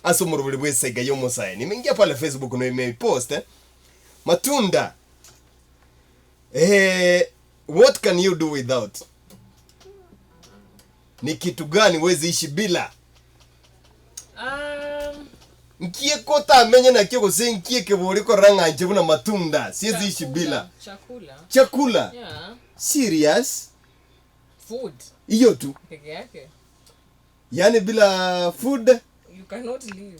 Ase omorobori bw'esaiga y'omosae. Nimeingia pale Facebook na nimeipost eh. Matunda. Eh, what can you do without? Ni kitu gani huwezi ishi bila? Nkie kotamenye nakio gose nkie ekebori korora ng'a inche buna matunda siezi ishi bila. Chakula. Chakula. Yeah. Serious? Food. Hiyo tu. Peke yake. Yaani bila food You cannot live.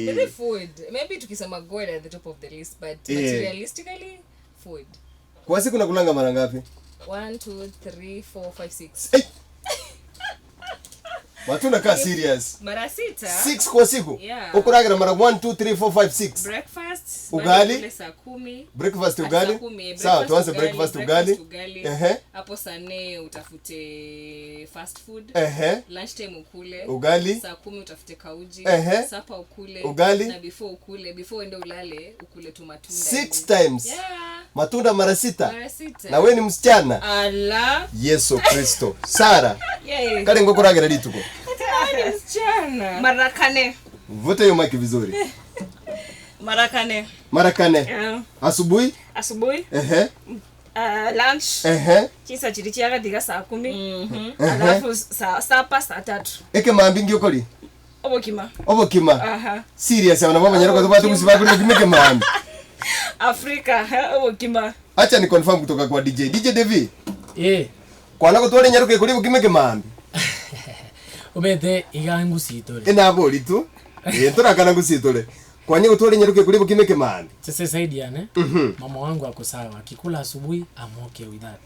Maybe food. Maybe tukisema God at the top of the list, but materialistically, food. Kwa siku nakulanga mara ngapi? 1 2 3 4 5 6. Hey! Matunda ka serious. Mara sita. 6 kwa siku? Yeah. Ukuragera mara 1 2 3 4 5 6. Breakfast, Ugali? bado kule saa 10. Breakfast At ugali? saa 10, Sawa, breakfast tuanze ugali, breakfast ugali. ugali. Ehe. Hapo saa 4 utafute fast food. Ehe. Lunchtime ukule. Ugali. Saa 10 utafute kauji. Ehe. Supper ukule. Ugali. Na before ukule, before uende ulale, ukule tu matunda. 6 times. Yeah. Matunda mara sita. Mara sita. Na we ni msichana. Ala. Yesu Kristo. Sara. Yeah. Kale ngokuragera rituko. Ni msichana. Mara kane. Vuta hiyo mic vizuri. Mara kane. Mara kane. Yeah. Asubuhi? Asubuhi. Ehe. Lunch. Ehe. Chisa chirichiaga diga saa 10. Alafu saa sapa saa 3. Eke mambi ngiokori? Obokima. Obokima. Aha. Serious abana baba nyarako tubatu kusibabu kimeke mambi. Afrika, obokima. Acha ni confirm kutoka kwa DJ. DJ Devi. Eh. Kwana kutware nyaruke kuri bukimeke mambi. Ubete igangu sitore. Enabori tu. Ntorakana ngusitore. Kwanye gutware nyaruke kuri bukimeke mambi. Sasa saidi yani. Mama wangu ako sawa. Akikula asubuhi, I'm okay with that.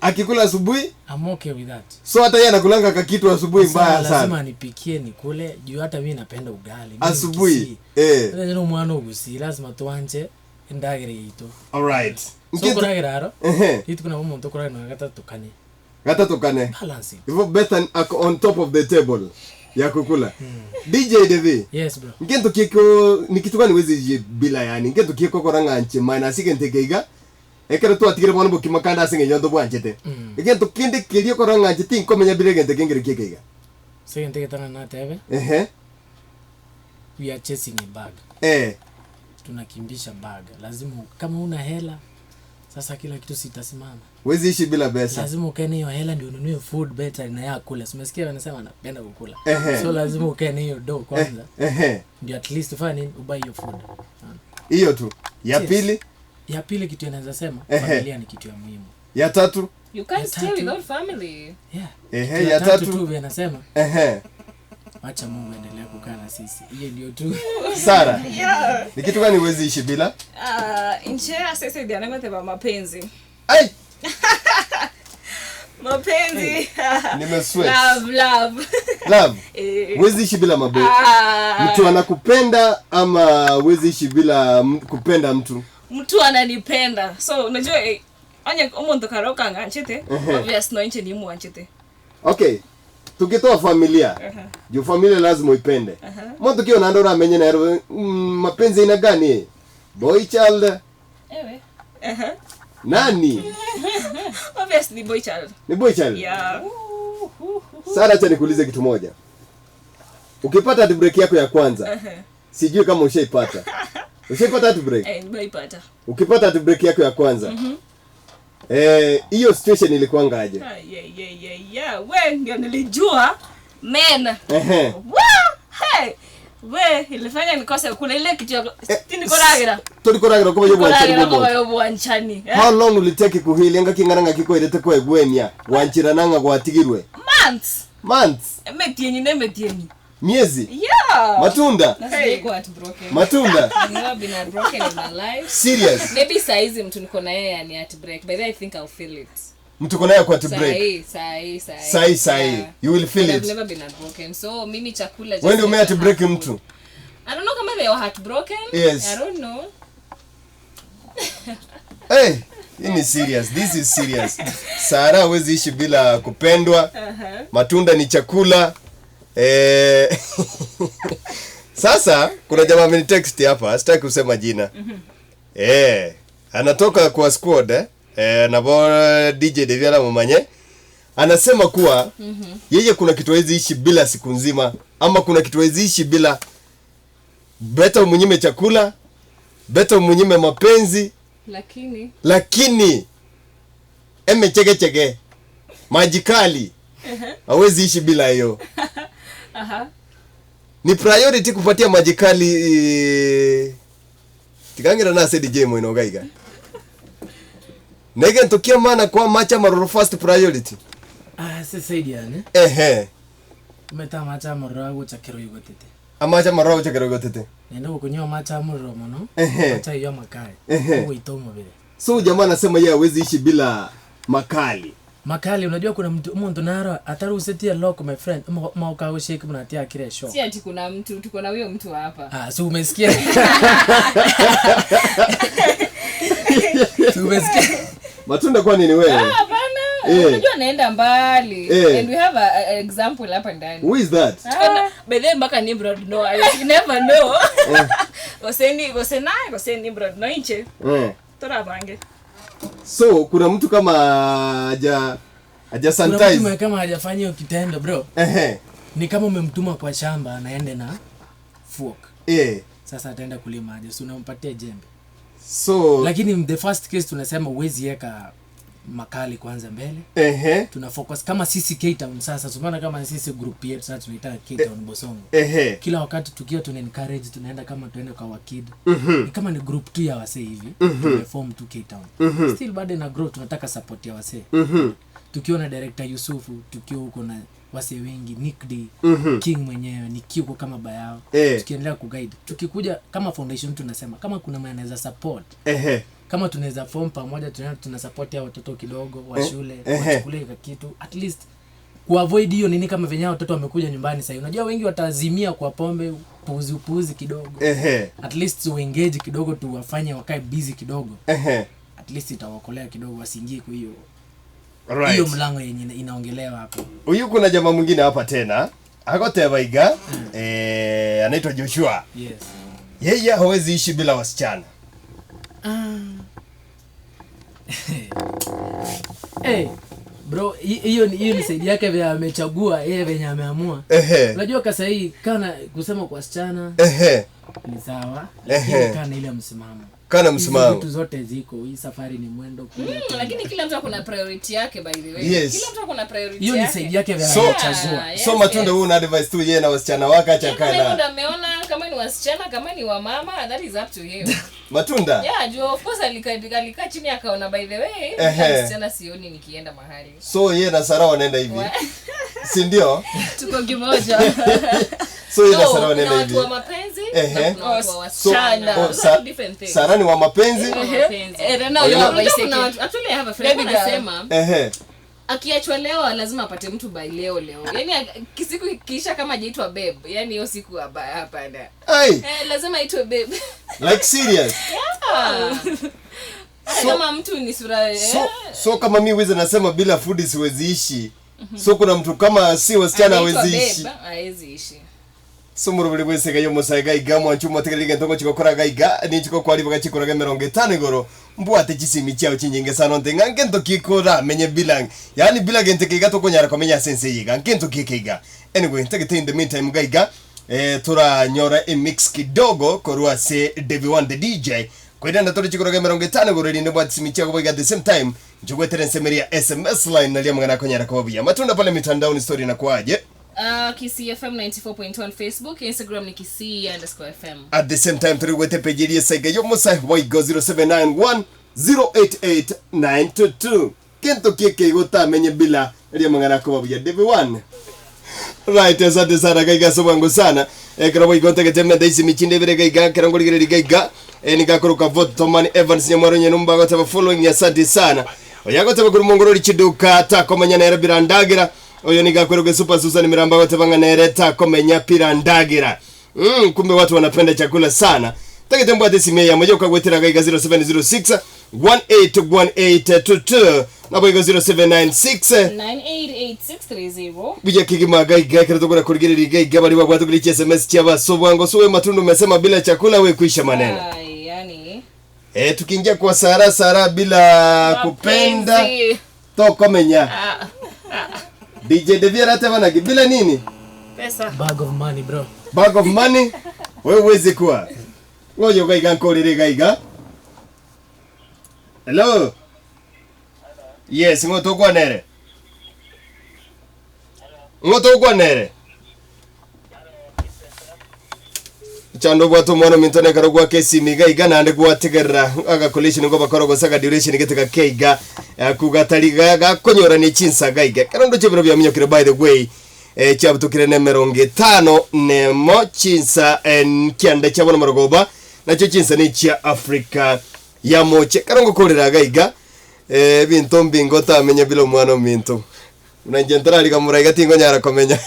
Akikula asubuhi? I'm okay with that. So hata yeye anakulanga kakitu asubuhi mbaya sana. Lazima nipikie nikule, juu hata mimi napenda ugali. Asubuhi. Eh. Sasa ndio mwana ugusi, lazima tuanje ndagire yito. All right. So kuragera aro. Ehe. Itu kuna mtu kuragera na gatatu kane. Gatatu kane. Balance it. Hivyo Bethan ako on top of the table ya kukula. DJ Devi. Yes bro. Ngento kieko ni kitu gani wezi bila yani. Ngento kieko koranga nche maana sige ntekeiga. Ekero twatigire bono bokimakanda asinge nyondo bwanchete. Egento kinde kirio koranga nche tinkomenya bile gente kengere kiekeiga. Sige nteketana na tebe. Ehe. We are chasing a bag. Eh. Tunakimbisha bag. Lazima kama una hela sasa kila kitu sitasimama. Wezi ishi bila pesa. Lazima ukae na hiyo hela ndio ununue food better na ya kula. Umesikia wanasema anapenda kukula. Ehe. So lazima ukae na hiyo do kwanza. Ehe. Ndio at least ufanye nini ubuy your food. Hiyo tu. Ya pili? Ya pili kitu naweza sema familia ni kitu ya muhimu. Ya tatu? You can't stay without family. Yeah. Ehe, ya tatu tu anasema. Ehe. Acha Mungu endelee kukaa na sisi. Hiyo ndio tu. Sara. Yeah. Ni kitu gani huwezi ishi bila? Nche asese ndio anasema mapenzi. Ai. Mapenzi. Hey. Nimesweat. Love, love. Love. Huwezi ishi bila mapenzi. Mtu anakupenda ama huwezi ishi bila kupenda mtu? Mtu ananipenda. So unajua anya omuntu karoka nganchete. Obvious no nche ni muanchete. Okay. Tukitoa familia. Juu familia lazima uipende. Mtu kio na ndora amenye na mapenzi ina gani? Boy child. Ewe. Nani? Obviously boy child. Ni boy child? Yeah. Sara, acha nikuulize kitu moja. Ukipata heartbreak yako ya kwanza. Sijui kama ushaipata. Ushaipata heartbreak? Eh, nimeipata. Ukipata heartbreak yako ya kwanza. Hiyo situation ilikuwa ngaje? Yeah. We ndio nilijua men. Ehe. Hey. We ilifanya nikose kula ile kitu ya tinikoragera. Tolikoragera kwa yobo wanchani. Kwa yobo wanchani. How long will it take kuhili nga kingana kiko irete kwa egwenia wanchira nanga gwatigirwe? Months. Months. Emetienyi ne metienyi. Miezi? Yeah. Matunda. Hey. Heartbroken. Matunda. I've never been heartbroken in my life. Serious? Maybe saizi mtu niko na yeye ni heartbreak. But I think I'll feel it. Mtu kona yako heartbreak. Sai. Sai. Yeah. You will feel But it. I've never been heartbroken. So mimi chakula just. When you heartbreak mtu? I don't know kama they were heartbroken. Yes. I don't know. Hey, hii ni serious. This is serious. Sara hawezi ishi bila kupendwa. Matunda ni chakula. Sasa kuna jamaa amenitext hapa, sitaki kusema jina. Anatoka kwa squad na bo DJ Deviala mumanye. Anasema kuwa yeye kuna kitu hawezi ishi bila siku nzima, ama kuna kitu hawezi ishi bila. Beta umunyime chakula, beta umunyime mapenzi, lakini eme chege chege maji kali hawezi ishi bila hiyo. Ni priority kupatia maji kali. Tikangira na said DJ mwino gaiga. Nege ntokia maana kwa macha maroro first priority. Ah, sasa yani. Ehe. Umeta macha maroro gochakero yugotete. Amacha maroro gochakero yugotete. Nenda kunywa macha maroro mono. Macha hiyo makali. Uito mobile. So jamaa anasema yeye hawezi ishi bila makali. Makali, unajua kuna mtu naro ataruhusitia lock my friend mauka ushike mnatia kile show. Si ati kuna mtu, tuko na huyo mtu hapa. Ah, so umesikia? Umesikia? Matunda kwa nini wewe? Hapana. Unajua naenda mbali. And we have a example hapa ndani. Who is that? By then mpaka Nimrod no, you never know. Gose Nimrod no inche. Tora bange. So kuna mtu kama haja sanitize. Kuna mtu kama hajafanya hiyo kitendo bro. Ni kama umemtuma kwa shamba anaende na fork. Sasa ataenda kulima aje? So unampatia jembe. So lakini the first case tunasema uwezi weka makali kwanza mbele. Tuna focus kama sisi K-Town sasa. Tumeona kama sisi group yetu sasa tunaita K-Town Bosongo. Kila wakati tukiwa tuna encourage tunaenda kama tuende kwa wakid. Ni kama ni group tu ya wasee hivi. Tumeform tu K-Town. Still bado na grow, tunataka support ya wasee. Tukiwa na director Yusufu, tukiwa huko na wasee wengi, Nick D, King mwenyewe, Nick yuko kama bayao. Tukiendelea kuguide. Tukikuja kama foundation tunasema kama kuna mwenye anaweza support. Kama tunaweza form pamoja, tuna support ya watoto kidogo wa shule, wachukulie kitu at least kuavoid hiyo nini, kama venye watoto wamekuja nyumbani sasa. Unajua wengi watazimia kwa pombe, puuzi kidogo. At least tu engage kidogo, tuwafanye wakae busy kidogo. At least itawakolea kidogo wasiingie kwa hiyo. Right. Hiyo mlango yenye inaongelewa hapo. Huyu kuna jamaa mwingine hapa tena. Akoteba iga. Anaitwa Joshua. Yes. Yeye hawezi ishi bila wasichana. Hey, bro, hiyo ni side yake vile amechagua, yeye venye ameamua. Unajua kasa hii kana kusema kwa wasichana ni sawa, lakini kana ile msimamo. Kana msimamo. Vitu zote ziko, hii safari ni mwendo kule. Lakini kila mtu akona priority yake by the way. Yes. Kila mtu akona priority hiyo yake. Hiyo ni side yake vile amechagua. So Matunda wewe una advice tu yeye na wasichana wake acha kana. Kama ameona kama ni wasichana kama ni wamama, that is up to him. Matunda? Yeah, juu of course alikaa chini akaona by the way, wasichana sioni nikienda mahali. So yeye na Sara wanaenda hivi. Si ndio? Tuko kimoja. So yeye na Sara wanaenda hivi. Watu wa mapenzi na kuna watu wa wasichana. So, Sara ni wa mapenzi. Actually I have a friend anasema akiachwa leo lazima apate mtu by leo leo. Yaani siku kisha kama hajaitwa babe, yaani hiyo siku hapana. Lazima aitwe babe. Like serious? Yeah. So, kama mtu ni sura so kama mimi wizi nasema bila food siwezi ishi. So kuna mtu kama si wasichana hawezi ishi. Hawezi ishi. So murubuli bwese gayo musaiga igamo anchuma tegelige ntoko chikokora gaiga ni chiko kwali bagachikora 50 igoro mbwate chisimi chao chinyinge sana nte ngento kikora menye bilang yani bila gente kiga tokonyara komenya sense yiga ngento kikiga. Anyway, take in the meantime gaiga tura nyora e mix kidogo korwa se Devi One the DJ kwenda na tori chikora 50 igoro rinde mbwate chisimi chao at the same time njugwetere nsemeria SMS line nalia mngana konyara kwa Matunda pale mitandaoni story na kwaje. Kisii FM 94.1 Facebook, Instagram ni Kisii_FM. At the same time turi wete page ya saiga yo musa waigo 0791 088 922. Kento kike gota menye bila ria mangana kwa ya Devi One. Right, asante sana gaiga sobango sana. Kero waigo tege temna daisi michinde bere gaiga kero ngori gaiga. Nikakoroka vote Tomani Evans nyamwaro nyenumba gotaba following asante sana. Oyago taba kuri mongoro chiduka takomenya na birandagira. Oyo nikakweruke Super Susan Miramba wote banga nereta komenya pirandagira. Kumbe watu wanapenda chakula sana. Takitembwa ate ya moja ukagwetera gaiga 0706 181822 na boiga 0796 988630. Bija kigima gaiga kiratokora kurigirira gaiga bali bagwatu kuri SMS chaba sobwango suwe Matundu umesema bila chakula we kuisha maneno. Ai yani. Tukiingia kwa Sara bila kupenda tokomenya. DJ Devi anatema bila nini? Pesa. Bag of money bro. Bag of money. Wewe huwezi kuwa. Ngoja gaiga nkorere gaiga. Hello. Yes, ngoto kwa nere. Ngoto kwa nere. Chando bwa to mwana mintone karogwa kesi miga igana ande gwategerera aga collation ngo bakorogo saka duration geteka keiga kugatariga gakonyora ni chinsa gaiga karondo chebiro bya minyokire by the way cyabutukire ne 54 chinsa kianda cyabona marogoba nacyo chinsa ni cha Africa ya moche karongo korera gaiga binto mbingo tamenya bilo mwana minto unanjentara likamuraiga tingo nyara komenya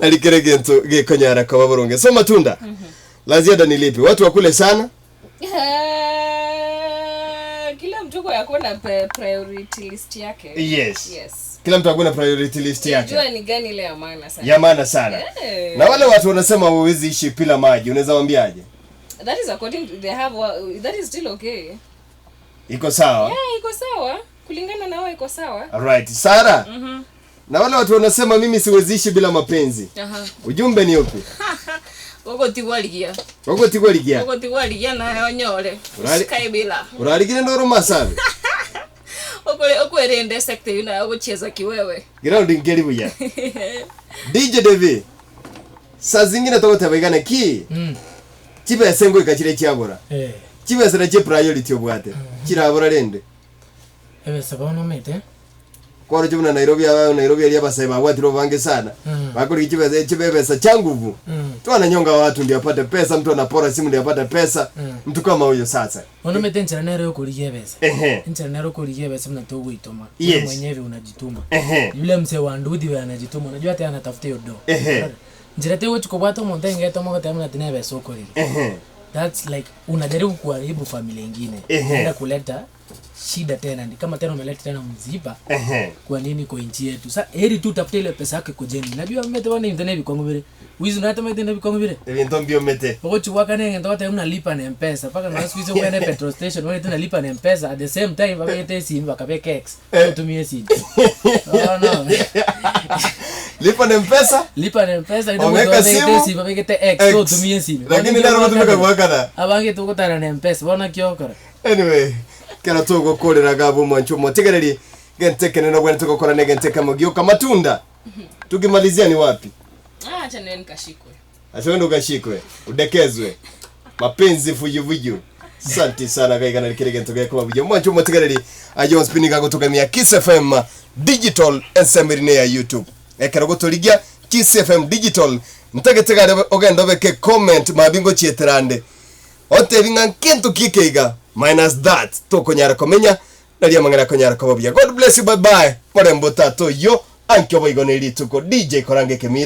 nalikere gento gekonyara kwa baronge so matunda. La ziada ni lipi? Watu wakule sana? Kila mtu kwa yako na priority list yake. Yes. Yes. Kila mtu akona priority list yake. Jua ni gani ile ya maana sana. Ya maana sana. Yeah. Na wale watu wanasema huwezi ishi bila maji, unaweza waambiaje? That is according to they have that is still okay. Iko sawa? Yeah, iko sawa. Kulingana na wao iko sawa. All right. Sara. Na wale watu wanasema mimi siwezi ishi bila mapenzi. Ujumbe ni upi? Wogo tigwaligia. Wogo tigwaligia. Wogo tigwaligia na onyore. Usikae bila. Uraligire ndoro masabe. Okole okwerende sector yuna ogocheza kiwewe. Ground ngeli buya. DJ Devi. Saa zingine togotabegana ki? Chibe sengo ikachire chiabora. Chibe sera che priority obwate. Chirabora rende. Ebe sababu mete. Kwa chubuna Nairobi abayo Nairobi ali abasema watu bange sana. Bakuri chibe chibe pesa changuvu. Tu ananyonga watu ndio apate pesa, mtu anapora simu ndio apate pesa. Mtu kama huyo sasa. Ono mete nchana leo kuliye pesa. Nchana leo kuliye pesa mnatogo itoma. Yes. Mwenyewe unajituma. Yule mzee wa ndudi wewe anajituma. Unajua hata anatafuta hiyo do. Njira teo chukobwato montenga tomo kata mna tena pesa uko lile. That's like unajaribu kuharibu familia nyingine. Unaenda kuleta shida tena ni kama tena umeleta tena mziba. Kwa nini kwa nchi yetu? Sasa heri tu utafute ile pesa yako kujeni. Najua mmete wana internet kwangu vile. Wizi na hata mete internet kwangu vile. Ebinto mbio mete. Uko chuwaka nenge ndo hata unalipa na M-Pesa. Paka na siku hizo uende petrol station wewe tena lipa na M-Pesa at the same time wabete simu wakabeke X. Utumie simu. Oh no. Lipa na M-Pesa? Lipa na M-Pesa ndio wabete simu wabeke X utumie simu. Lakini ndio wanatumika kwa kana. Abange tukutana na M-Pesa bona kiokora. Anyway, kera togo kolera gabo mwancho motegereri genteke no bwana toko kora negenteke mogioka matunda. Tukimalizia ni wapi? Acha niende nikashikwe. Acha wewe ukashikwe, udekezwe. Mapenzi fujuvuju. Asante sana gaiga na likire gento geko mabujo. Mwancho motegereri ajo spinning kutoka mia Kiss FM Digital ensemirine ya YouTube. Ekero gotoligia Kiss FM Digital. Ntagetega ogenda beke comment mabingo chieterande. Ote binga kintu kikeiga minus that tokonyara komenya nalia mangana konyara kobabia. God bless you, bye bye. Morembo tato yo ankyo boigo nelituko DJ Korange Kemi.